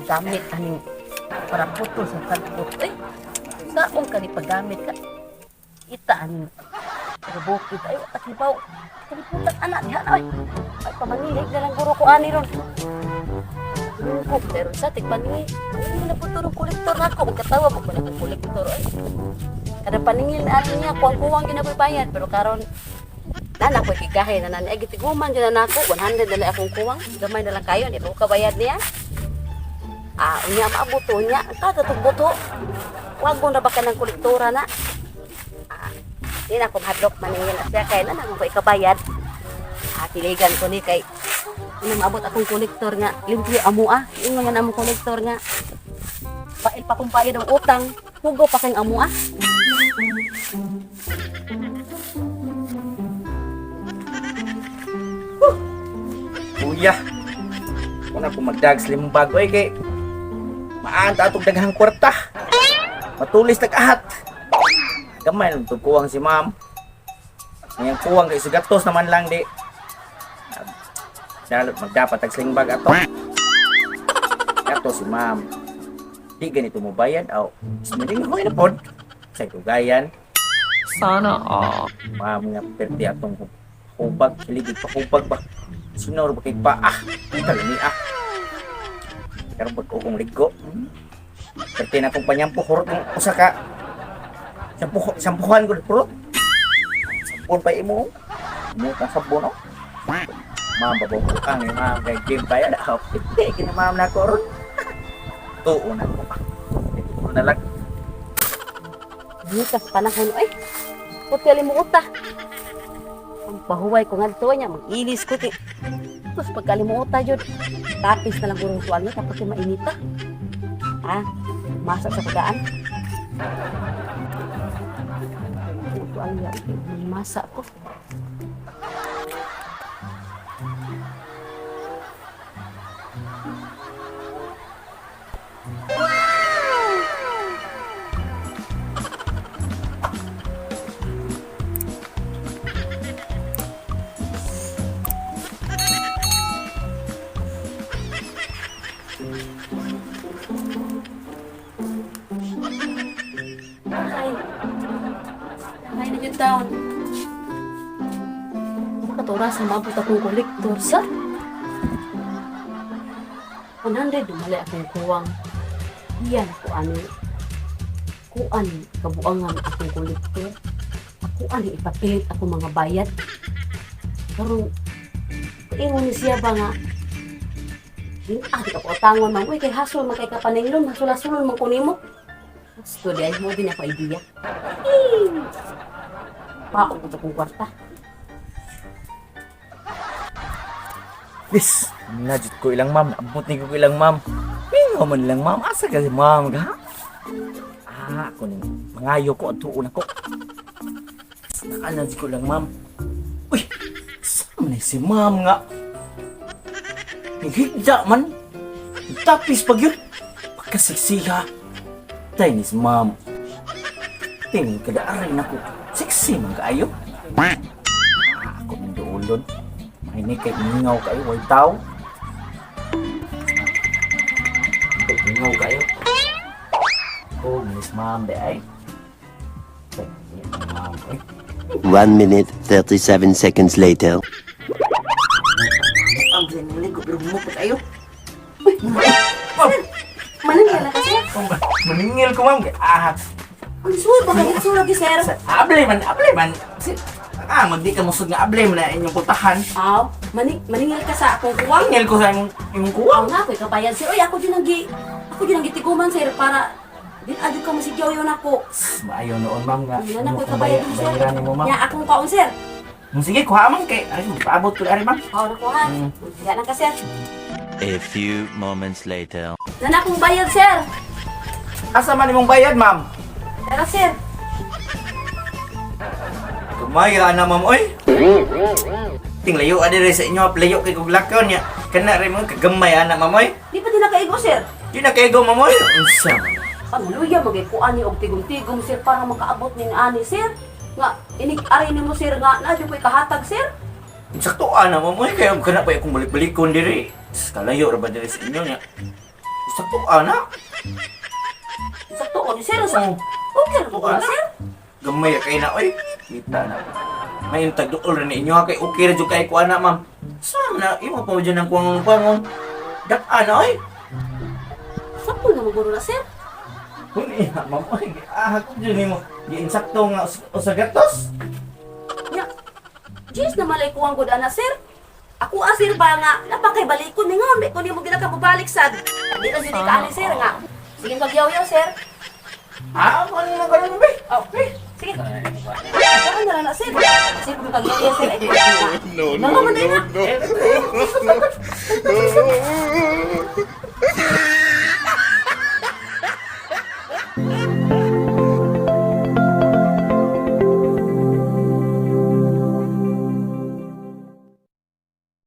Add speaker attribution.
Speaker 1: Gamit aning para putol sa tagpot. Eh, saon ka ni paggamit ka? Ita aning taga bukid ay takibaw. Kaliputan anak diha na oy. Ay pamanihig na lang guro ko ani ron. Lungkok pero sa tigpaningi. Ano na po turong kolektor na ako. Magkatawa mo ko na kang kolektor ay. Kada paningil na ani niya, kuwang-kuwang ginabayad. Pero karon nana ko gigahe na nani ay gitiguman jud na nako 100 na lang akong kuwang gamay na lang kayo di ko kabayad niya. Ah, unya maabot unya kaga tong buto. Wag mo na ba ka ng kolektora na? Ah, di na ko mahadlok maningil na siya kay na ko ikabayad. Ah, tiligan ko ni kay una maabot akong kolektor nga limpyo amo ah. Ingon man among kolektor nga pail pa kong bayad ang utang, hugo pa kang amo ah.
Speaker 2: Kuya, kung ako magdag sa limang bago ay kay maan ta atong daghang kwarta. Matulis nag-ahat. Gamay lang itong kuwang si ma'am. Ngayang kuwang kay sugatos naman lang di. Dalot magdapat ang sling bag ato. Ato si ma'am. Di ganito mo bayad aw. Smiling ko na pod. Sa dugayan.
Speaker 3: Sana all.
Speaker 2: Ma'am nga perti atong hubag, kiligid pa hubag ba. Sinor ba kay pa ah. Kalami ah. Pero pag kong ligo. Perti na akong panyampo hurot ng usa ka. Sampu sampuhan ko hurot. Sampun pa imo. Imo ka sabon oh. Ma'am babaw ko kang ni ma'am kay game pa yan. Ah, perti kini ma'am na ko ron. Tuon na ko. Ito na lang.
Speaker 1: Dito sa panahon ay. Puti limuota. Ang pahuway ko ngadto niya mag-ilis ko ti. Tapos pagkalimuota jud, tapis na lang gurong tuwan niya tapos kay mainita. Ah, masa sa pagaan. Tuwan niya, masa ko. Ay, ay na jud taon. Makatura sa maabot akong kolektor sa 100 dumali akong kuwang. Iyan ko ani kuan kabuangan akong kolektor. Ako ani ipapilit ako mga bayad. Pero ingon ni siya ba nga ah, di ka po utangon man. Uy, kay hasol man kay kapaninglon, hasol-hasolon man ko nimo. Gusto di ay mo din ako idea. Paong ko akong kwarta.
Speaker 2: Yes, najud ko ilang ma'am, naabot ni ko ilang ma'am. Mingaw man lang ma'am, asa ka si ma'am ka? Ah, ako ning mangayo ko at tuon ako. Nakaanad ko lang ma'am. Uy, saan na si ma'am nga? Naghigda man. Tapis pag yun. Pagkasiksiha. Tay ni si ma'am. Tingin kada aray nako. Siksi man kaayo. Ah, ako ning duolon. Mahinay kay mingaw kayo, way tao. Kay mingaw kayo. Oh, miss ma'am, di ay. Kay ma'am, eh.
Speaker 4: 1 minute, 37 seconds later.
Speaker 2: Ang galing ko, pero bumukot kayo.
Speaker 1: Maningil na kasi.
Speaker 2: Maningil ko, ma'am. Ah,
Speaker 1: Ang suod ba kay itsura gi sir?
Speaker 2: able man, able man. Si, ah, magdi ka musod nga able man na inyong putahan.
Speaker 1: Aw, maningil ka sa akong kuwang.
Speaker 2: Maningil ko sa imong
Speaker 1: Aw
Speaker 2: kuwang.
Speaker 1: nga ako'y kabayad sir. Uy, ako din ang gi ako din ang gitiguman sir para din adyo ka masigyaw yon ako.
Speaker 2: Maayo noon, ma'am, nga.
Speaker 1: Wala na
Speaker 2: Imo
Speaker 1: ko'y
Speaker 2: kong
Speaker 1: kabayad din sir.
Speaker 2: bayaran nimo, ma'am.
Speaker 1: Nya akong kaon sir.
Speaker 2: Sige, kuha man kay. Ari, paabot ko ari, ma'am.
Speaker 1: Aw na ko ha. Diya lang ka sir.
Speaker 4: A few moments later.
Speaker 1: Nana akong bayad sir.
Speaker 2: Asa man imong bayad, ma'am?
Speaker 1: Tara sir.
Speaker 2: Kumaya na ma'am oy. Ting layo adire sa inyo, layo kay kog lakaw niya. Kana rin mo kagamay ana ma'am oy.
Speaker 1: Di pa din nakaigo sir.
Speaker 2: Di na kay go ma'am oy. Unsa?
Speaker 1: Ang luya magay kuani og tigom-tigom sir para makaabot ning ani sir. Nga inig ari nimo sir nga na ko'y kahatag sir.
Speaker 2: Sakto ana ma'am oy kay kana pa akong balik-balikon diri. Kalayo ra ba diri sa inyo niya. Sakto ana.
Speaker 1: Sakto ko ni sir sa.
Speaker 2: Oh.
Speaker 1: Okay ra ko
Speaker 2: Ana.
Speaker 1: sir.
Speaker 2: Gamay ra kay na oy. Kita na. May yung tagduol ra ni inyo ha, kay okay ra jud kay ko ana, ma'am. Sa na imo pa jud ang kuang kuang. Dak ana oy.
Speaker 1: Sakto na mo na sir.
Speaker 2: Kun iya, ma'am oy. Ah, ko jud nimo. Giinsakto nga usa gatos.
Speaker 1: Nya. Jeez na malay kuwang gud ana sir. Ako asir ba nga napakay balikon ni nga ko nimo ginakababalik sad. Di na jud ka ani sir nga. Sige pagyaw-yaw sir.
Speaker 2: Ah, ako ni mo karon be.
Speaker 1: Oh, sige. Ano na lang na sir? Sir kung pagyaw-yaw sir. Eh.
Speaker 5: No,
Speaker 1: Nako,
Speaker 5: no,
Speaker 1: man
Speaker 5: no,
Speaker 1: na.
Speaker 5: no.